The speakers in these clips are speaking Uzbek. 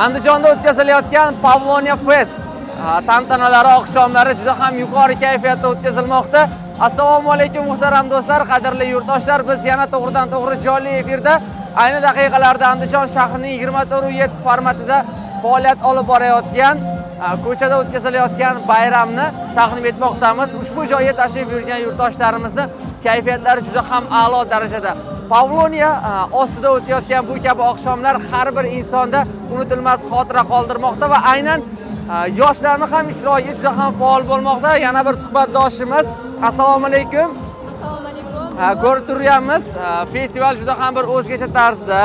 Andijonda o'tkazilayotgan Pavlonia Fest tantanalari oqshomlari juda ham yuqori kayfiyatda o'tkazilmoqda. Assalomu alaykum, muhtaram do'stlar, qadrli yurtdoshlar. Biz yana to'g'ridan to'g'ri jonli efirda, ayni daqiqalarda Andijon shahrining 24/7 formatida faoliyat olib borayotgan ko'chada o'tkazilayotgan bayramni taqdim etmoqdamiz. Ushbu joyga tashrif buyurgan yurtdoshlarimizni kayfiyatlari juda ham a'lo darajada. Pavloniya ostida o'tayotgan bu kabi oqshomlar har bir insonda unutilmas xotira qoldirmoqda va aynan yoshlarni ham ishtiroki juda ham faol bo'lmoqda. Yana bir suhbatdoshimiz. Assalomu alaykum. Assalomu alaykum. Ko'rib turyapmiz, festival juda ham bir o'zgacha tarzda,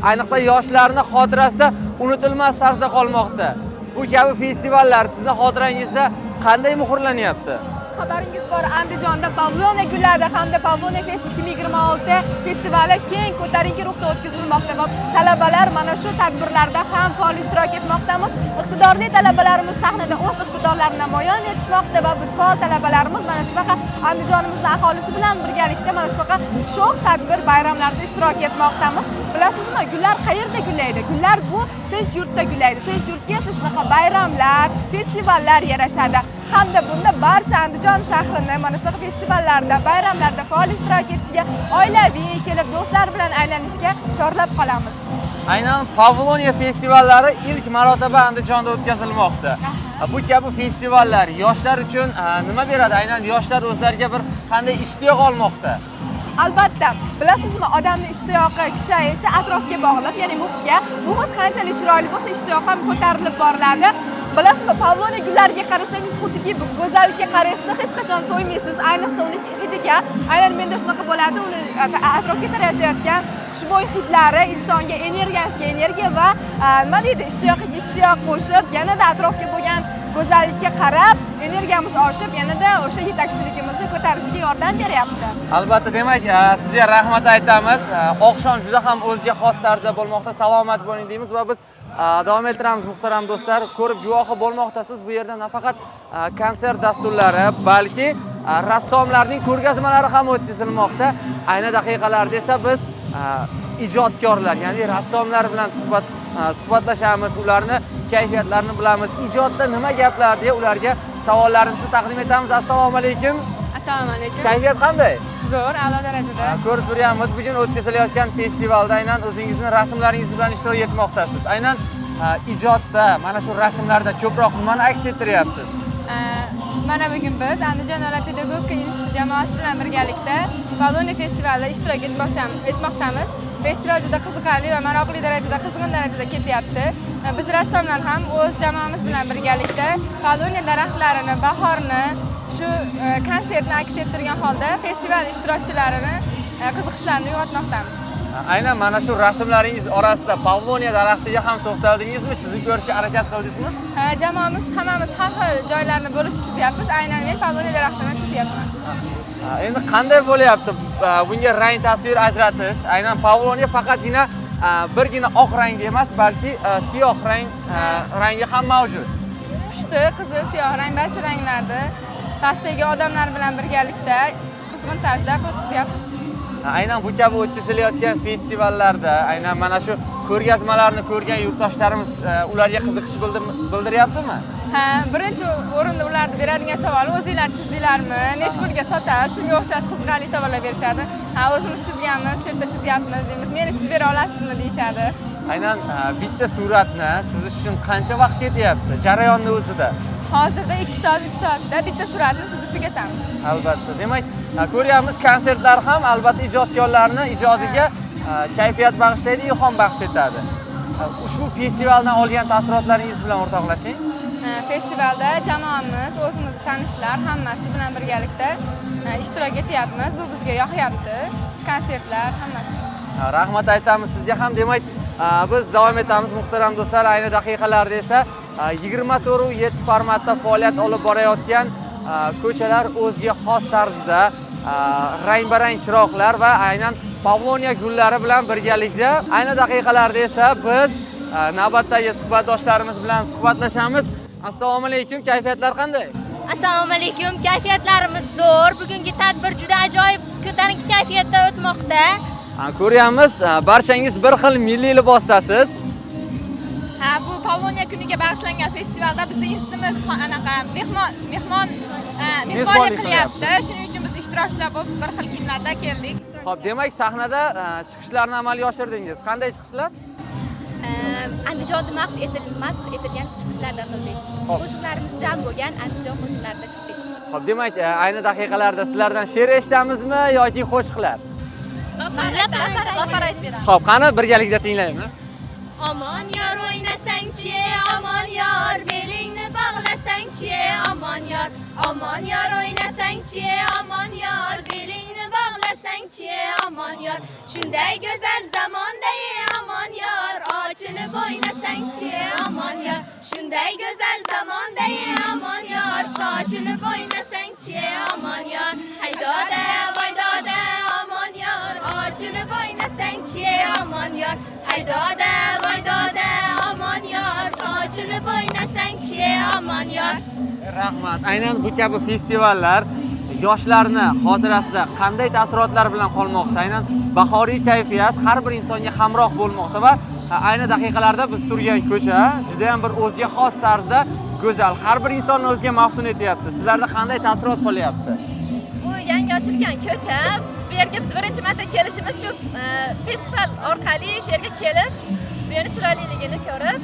ayniqsa yoshlarni xotirasida unutilmas tarzda qolmoqda. Bu kabi festivallar sizni xotirangizda qanday muhrlanyapti? Xabaringiz bor, Andijonda Pavloniya gulladi hamda Pavloniya Fest 2026 festivali keng ko'tarinki ruhda o'tkazilmoqda va talabalar mana shu tadbirlarda ham faol ishtirok etmoqdamiz. Iqtidorli talabalarimiz sahnada o'z iqtidorlarini namoyon etishmoqda va biz faol talabalarimiz mana shunaqa Andijonimizni aholisi bilan birgalikda mana shunaqa sho'x tadbir, bayramlarda ishtirok etmoqdamiz. Bilasizmi, gullar qayerda gullaydi? Gullar bu tinch yurtda gullaydi. Tinch yurtga esa shunaqa bayramlar, festivallar yarashadi. Hamda bunda barcha Andijon shahrini mana shunaqa festivallarda, bayramlarda faol ishtirok etishiga, oilaviy kelib do'stlar bilan aylanishga chorlab qolamiz. Aynan Pavloniya festivallari ilk marotaba Andijonda o'tkazilmoqda. Bu kabi festivallar yoshlar uchun nima beradi? Aynan yoshlar o'zlariga bir qanday ishtiyoq olmoqda? Albatta, bilasizmi, odamni ishtiyoqi kuchayishi atrofga bog'liq, ya'ni muhitga. Muhit qanchalik chiroyli bo'lsa, ishtiyoq ham ko'tarilib boriladi. Bilasizmi, pavloniya gullariga qarasangiz, xuddiki bu go'zallikka qaraysizda hech qachon to'ymaysiz, ayniqsa uni hidiga. Aynan menda shunaqa bo'ladi, uni atrofga taratayotgan xushbo'y hidlari insonga energiyasiga energiya va nima deydi, ishtiyoqiga ishtiyoq qo'shib, yanada atrofga bo'lgan go'zallikka qarab energiyamiz oshib, yanada o'sha yetakchiligimizni ko'tarishga yordam beryapti. Albatta, demak, sizga rahmat aytamiz. Oqshom juda ham o'ziga xos tarzda bo'lmoqda. Salomat bo'ling deymiz va biz davom ettiramiz, muhtaram do'stlar. Ko'rib guvohi bo'lmoqdasiz. Bu yerda nafaqat konsert dasturlari, balki rassomlarning ko'rgazmalari ham o'tkazilmoqda. Ayni daqiqalarda esa biz ijodkorlar, ya'ni rassomlar bilan suhbatlashamiz, ularni kayfiyatlarini bilamiz. Ijodda nima gaplar deya ularga savollarimizni taqdim etamiz. Assalomu alaykum. Assalomu alaykum. Kayfiyat qanday? Zo'r, a'lo darajada. Ko'rib turyapmiz, bugun o'tkazilayotgan festivalda aynan o'zingizni rasmlaringiz bilan ishtirok etmoqdasiz. Aynan ijodda, mana shu rasmlarda ko'proq nimani aks ettiryapsiz? Mana bugun biz Andijon davlat pedagogika instituti jamoasi bilan birgalikda Pavloniya festivalida ishtirok etmoqdamiz. Festival juda qiziqarli va maroqli darajada, qizg'in darajada ketyapti. Biz rassomlar ham o'z jamoamiz bilan birgalikda Pavloniya daraxtlarini, bahorni, shu konsertni aks ettirgan holda festival ishtirokchilarini qiziqishlarini uyg'otmoqdamiz. Aynan mana shu rasmlaringiz orasida Pavloniya daraxtiga ham to'xtaldingizmi? Chizib ko'rishga harakat qildingizmi? Ha, jamoamiz hammamiz har xil joylarni bo'lishib chizyapmiz. Aynan men Pavloniya daraxtini chizyapman. Endi qanday bo'lyapti bunga rang tasvir ajratish? Aynan Pavloniya faqatgina birgina oq rangda emas, balki siyoh rangi ham mavjud. Pushti, qizil, siyoh rang, barcha ranglarda pastdagi odamlar bilan birgalikda qizg'in tarzda qilib chizyapmiz. Aynan bu kabi o'tkazilayotgan festivallarda aynan mana shu ko'rgazmalarni ko'rgan yurtdoshlarimiz ularga qiziqish bildiryaptimi? Ha, birinchi o'rinda ularni beradigan savoli: o'zinglar chizdinglarmi, necha pulga sotasiz, shunga o'xshash qiziqarli savollar berishadi. Ha, o'zimiz chizganmiz, shu yerda chizyapmiz deymiz. Meni chizib bera olasizmi, deyishadi. Aynan bitta suratni chizish uchun qancha vaqt ketyapti jarayonni o'zida? Hozirda 2 soat, 3 soatda bitta suratni chizib tugatamiz. Albatta. Demak, ko'ryapmiz, konsertlar ham albatta ijodkorlarni ijodiga kayfiyat bag'ishlaydi, ilhom baxsh etadi. Ushbu festivaldan olgan taassurotlaringiz bilan o'rtoqlashing. Festivalda jamoamiz, o'zimizni tanishlar hammasi bilan birgalikda ishtirok etyapmiz. Bu bizga yoqyapti. Konsertlar hammasi. Rahmat aytamiz sizga ham. Demak, biz davom etamiz, muhtaram do'stlar. Ayni daqiqalarda esa 24/7 formatda faoliyat olib borayotgan ko'chalar o'ziga xos tarzda rang-barang chiroqlar va aynan pavloniya gullari bilan birgalikda, ayni daqiqalarda esa biz Navbatdagi suhbatdoshlarimiz bilan suhbatlashamiz. Assalomu alaykum, kayfiyatlar qanday? Assalomu alaykum, kayfiyatlarimiz zo'r. Bugungi tadbir juda ajoyib, ko'tarinki kayfiyatda o'tmoqda. Ko'ryapmiz, barchangiz bir xil milliy libosdasiz. Ha, bu Pavloniya kuniga bag'ishlangan festivalda bizni institutimiz anaqa mehmon mehmon Mezbonlik mezbonlik qilyapti. Shuning uchun biz ishtirokchilar bo'lib bir xil kiyimlarda keldik. Xo'p, demak, sahnada chiqishlarni amalga oshirdingiz. Qanday chiqishlar? Andijonda madh etilgan chiqishlarda qildik. Xo'p. Qo'shiqlarimiz jam bo'lgan Andijon qo'shiqlarida chiqdik. Xo'p, demak, ayni daqiqalarda sizlardan she'r eshitamizmi yoki qo'shiqlar? Xo'p, qani birgalikda tinglaymiz. Omon yor o'ynasangchi, omon yor, belingni bog'lasangchi, omon yor, omon yor o'ynasangchi, omon yor, belingni bog'lasangchi, omon yor. Shunday go'zal zamonda, omon yor, ochilib o'ynasangchi, omon yor. Shunday go'zal zamonda, omon yor, sochilib o'ynasangchi, omon yor. Haydoda, voydoda, omon yor, ochilib o'ynasangchi, omon yor. Haydoda, voydoda, omon yor, sochilib o'ynasangchi, omon yor. Rahmat. Aynan bu kabi festivallar yoshlarni xotirasida qanday taassurotlar bilan qolmoqda? Aynan bahoriy kayfiyat har bir insonga hamroh bo'lmoqda va ayni daqiqalarda biz turgan ko'cha juda ham bir o'ziga xos tarzda go'zal, har bir insonni o'ziga maftun etyapti. Sizlarda qanday taassurot qolyapti? Bu yangi ochilgan ko'cha. Bu yerga biz birinchi marta kelishimiz, shu festival orqali shu yerga kelib, bu yerni chiroyliligini ko'rib,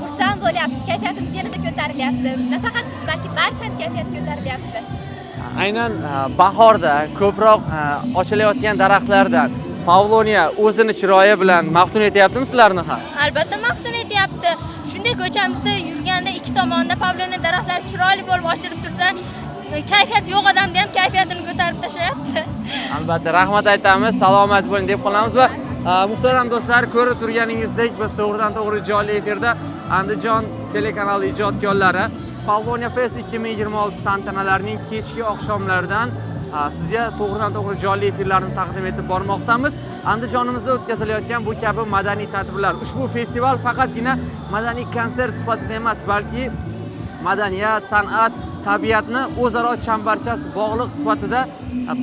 xursand bo'lyapmiz, kayfiyatimiz yanada ko'tarilyapti. Nafaqat biz, balki barchani kayfiyati ko'tarilyapti. Aynan bahorda ko'proq ochilayotgan daraxtlardan Pavloniya o'zini chiroyi bilan maftun etyaptimi sizlarni ham? Albatta maftun etyapti. Shunday ko'chamizda yurganda ikki tomonda pavloniya daraxtlari chiroyli bo'lib ochilib tursa, kayfiyati yo'q odamni ham kayfiyatini ko'tarib tashlayapti. Albatta, rahmat aytamiz, salomat bo'ling deb qolamiz va muhtaram do'stlar, ko'rib turganingizdek, biz to'g'ridan to'g'ri jonli efirda Andijon telekanali ijodkorlari Pavloniya Fest 2026 tantanalarining kechki oqshomlaridan sizga to'g'ridan to'g'ri jonli efirlarni taqdim etib bormoqdamiz. Andijonimizda o'tkazilayotgan bu kabi madaniy tadbirlar, ushbu festival faqatgina madaniy konsert sifatida emas, balki madaniyat, san'at, tabiatni o'zaro chambarchas bog'liq sifatida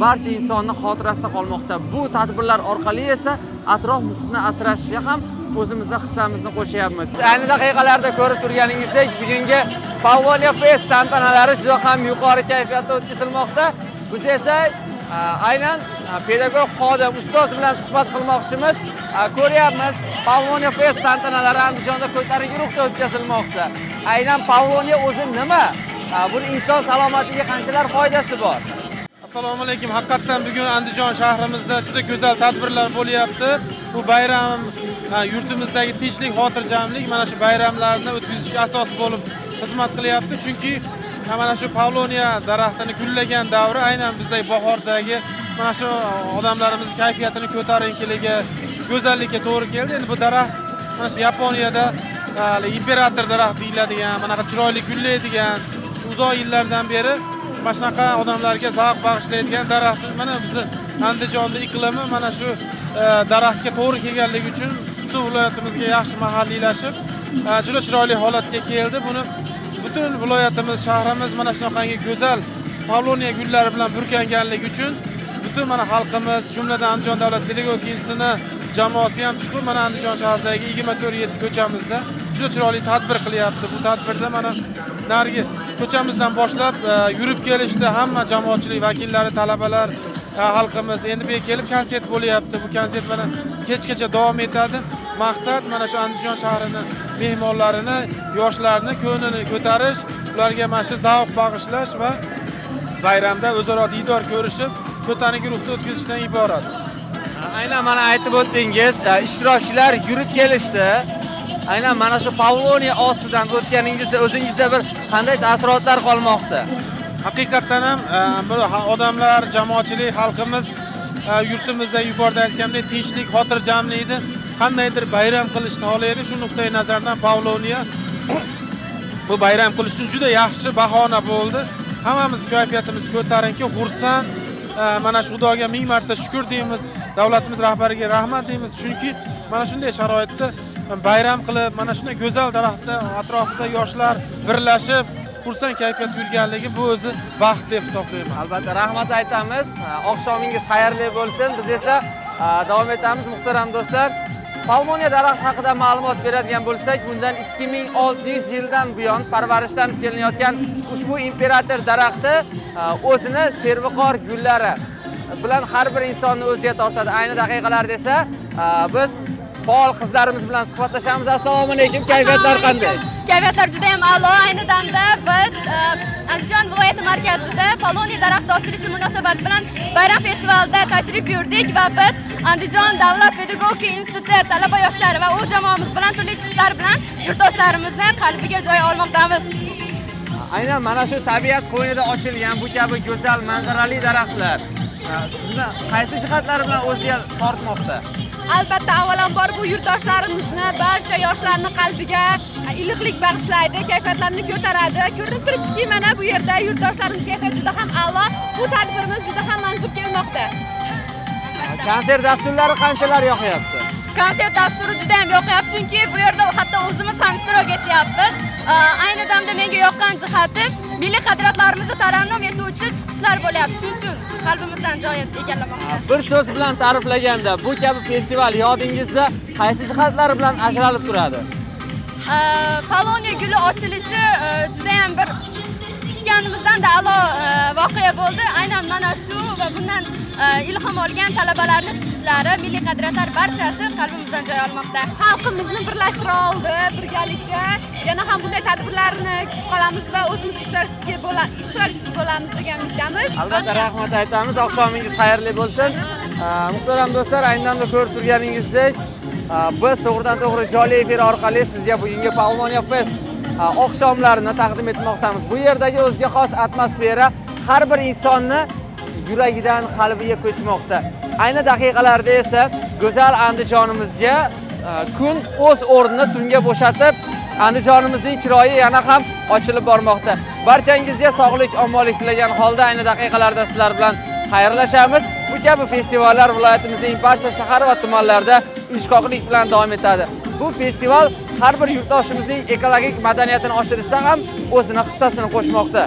barcha insonni xotirasida qolmoqda. Bu tadbirlar orqali esa atrof muhitni asrashga ham o'zimizni hissamizni qo'shyapmiz. Ayni daqiqalarda ko'rib turganingizdek, bugungi Pavloniya Fest tantanalari juda ham yuqori kayfiyatda o'tkazilmoqda. Biz esa aynan pedagog xodim, ustoz bilan suhbat qilmoqchimiz. Ko'ryapmiz, Pavloniya Fest tantanalari Andijonda ko'tarinki ruhda o'tkazilmoqda. Aynan Pavloniya o'zi nima? Buni inson salomatligiga qanchalar foydasi bor? Assalomu alaykum. Haqiqatdan bugun Andijon shahrimizda juda go'zal tadbirlar bo'lyapti. Bu bayram yurtimizdagi tinchlik, xotirjamlik mana shu bayramlarni o'tkazishga asos bo'lib xizmat qilyapti. Chunki mana shu Pavloniya daraxtini gullagan davri aynan bizdagi bahordagi mana shu odamlarimiz kayfiyatini ko'tarinkiligi, go'zallikka to'g'ri keldi. Endi bu daraxt mana shu Yaponiyada imperator daraxt deyiladigan, manaqa chiroyli gullaydigan, uzoq yillardan beri mana shunaqa odamlarga zavq bag'ishlaydigan daraxt. Mana bizni Andijonda iqlimi mana shu daraxtga to'g'ri kelganligi uchun butun viloyatimizga yaxshi mahalliylashib, juda chiroyli holatga keldi. Buni butun viloyatimiz, shahrimiz mana shunaqangi go'zal pavloniya gullari bilan burkanganligi uchun butun mana xalqimiz, jumladan Andijon davlat pedagogika institutini jamoasi ham chuqur mana Andijon shahridagi 24/7 ko'chamizda juda chiroyli tadbir qilyapti. Bu tadbirda mana narigi ko'chamizdan boshlab yurib kelishdi hamma jamoatchilik vakillari, talabalar, xalqimiz. Endi bu yerga kelib konsert bo'lyapti. Bu konsert mana kechgacha davom etadi. Maqsad mana shu Andijon shahrini mehmonlarini, yoshlarni ko'nglini ko'tarish, ularga mana shu zavq bag'ishlash va bayramda o'zaro diydor ko'rishib, ko'tarinki ruhda o'tkazishdan iborat. Aynan mana aytib o'tdingiz, ishtirokchilar yurib kelishdi. Aynan mana shu Pavloniya ostidan o'tganingizda o'zingizda bir qanday taassurotlar qolmoqda? Haqiqatdan ham bu odamlar, jamoatchilik, xalqimiz yurtimizda yuqorida aytgandek tinchlik, xotirjamlikni qandaydir bayram qilishni xohlaydi. Shu nuqtai nazardan Pavloniya bu bayram qilish uchun juda yaxshi bahona bo'ldi. Hammamiz kayfiyatimiz ko'tarinki, xursand. Mana shu Xudoga ming marta shukur deymiz, davlatimiz rahbariga rahmat deymiz, chunki mana shunday sharoitda bayram qilib, mana shunday go'zal daraxtni atrofida yoshlar birlashib xursand kayfiyatda yurganligi bu o'zi baxt deb hisoblayman. Albatta, rahmat aytamiz. Oqshomingiz xayrli bo'lsin. Biz esa davom etamiz, muhtaram do'stlar. Pavlonia daraxti haqida ma'lumot beradigan bo'lsak, bundan 2600 yildan buyon parvarishlanib kelinayotgan ushbu imperator daraxti o'zini serviqor gullari bilan har bir insonni o'ziga tortadi. Ayni daqiqalarda esa biz faol qizlarimiz bilan suhbatlashamiz. Assalomu alaykum, kayfiyatlar qanday? Kayfiyatlar juda ham a'lo. Ayni damda biz Andijon viloyati markazida Pavlonia daraxti ochilishi munosabati bilan bayram festivalida tashrif buyurdik va biz Andijon davlat pedagogika instituti talaba yoshlari va o'z jamoamiz bilan turli chiqishlar bilan yurtdoshlarimizni qalbiga joy olmoqdamiz. Aynan mana shu tabiat qo'ynida ochilgan bu kabi go'zal manzarali daraxtlar sizni qaysi jihatlari bilan o'ziga tortmoqda? Albatta, avvalambor bu yurtdoshlarimizni, barcha yoshlarni qalbiga iliqlik bag'ishlaydi, kayfiyatlarini ko'taradi. Ko'rinib turibdiki, mana bu yerda yurtdoshlarimiz kayfiyati juda ham a'lo. Bu tadbirimiz juda ham manzur kelmoqda. Konsert dasturlari qanchalar yoqyapti? Konsert dasturi juda ham yoqyapti, chunki bu yerda hatto o'zimiz ham ishtirok etyapmiz. Ayni damda menga yoqqan jihati milliy qadriyatlarimizni tarannum etuvchi chiqishlar bo'lyapti. Shuning uchun qalbimizdan joy egallamoqda. Bir so'z bilan ta'riflaganda bu kabi festival yodingizda qaysi jihatlari bilan ajralib turadi? Pavlonia guli ochilishi juda ham bir kutganimizdan da a'lo voqea bo'ldi. Aynan mana shu va bundan ilhom olgan talabalarni chiqishlari, milliy qadriyatlar barchasi qalbimizdan joy olmoqda. Xalqimizni birlashtira oldi birgalikda. Yana ham bunday tadbirlarni kutib qolamiz va o'zimiz ishtirokchisi bo'lamiz degan umiddamiz. Albatta, rahmat aytamiz. Oqshomingiz xayrli bo'lsin. Muhtaram do'stlar, aynan da ko'rib turganingizdek, biz to'g'ridan to'g'ri jonli efir orqali sizga bugungi Pavlonia Fest oqshomlarini taqdim etmoqdamiz. Bu yerdagi o'ziga xos atmosfera har bir insonni yuragidan qalbiga ko'chmoqda. Ayni daqiqalarda esa go'zal Andijonimizga kun o'z o'rnini tunga bo'shatib, Andijonimizning chiroyi yana ham ochilib bormoqda. Barchangizga sog'lik, omonlik tilagan holda ayni daqiqalarda sizlar bilan xayrlashamiz. Bu kabi festivallar viloyatimizning barcha shahar va tumanlarida uyushqoqlik bilan davom etadi. Bu festival har bir yurtdoshimizning ekologik madaniyatini oshirishda ham o'zini hissasini qo'shmoqda.